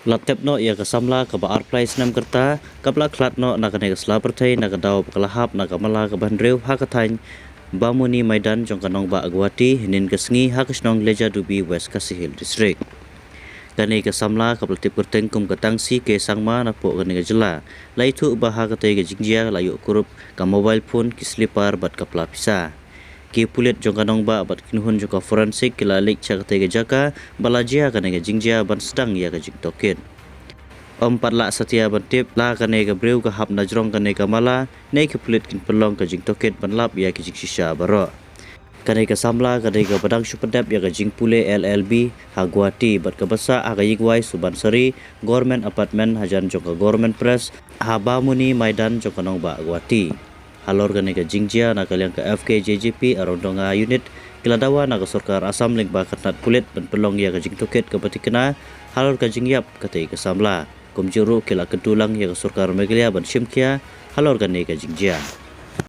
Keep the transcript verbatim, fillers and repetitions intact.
La tep noh ïa ka samla kaba arphew lai snem ka rta kaba la khlad noh na kane ka sla pyrthei na ka daw ba ka la hap na ka mala kaba hynriew ha ka thaiñ Bamuni Maidan jong ka nongbah Guwahati hynnin ka sngi ha ka shnong Lejadubi, West Khasi Hills District. Kane ka samla kaba la tip kyrteng kum ka Tangsi K Sangma napoh kane ka jylla la ïathuh ba ha katei ka jingjia la ïoh kurup ka mobile phone, ki slipper bad ka pla pisa. Ki pulit jong ka nongbah bad ki kynhun jong ka forensic ki la leit sha katei ka jaka ba la jia kane ka jingjia ban sdang ïa ka jingtohkit. Ym pat lah satia ban tip la kane ka briew ka hap na jrong kane ka mala ne ki pulit kin pynlong ka jingtohkit ban lap ïa ki jingshisha baroh. Kane ka samla ka dei kaba dang shu pyndep ïa ka jingpule L L B ha Guwahati bad kaba sah ha ka ïingwai Subansiri Government Apartment hajan jong ka Government Press ha Bamuni Maidan jong ka nongbah Guwahati. Halor kane ka jingjia, na ka liang ka F K J G P Arandonga Unit ki la dawa na ka sorkar Assam lyngba ka tnat pulit ban pynlong ïa ka jingtohkit kaba thikna halor ka jingïap katei ka samla. Kumjuh ruh ki la kyntu lang ïa ka sorkar Meghalaya ban shim khia halor kane ka jingjia.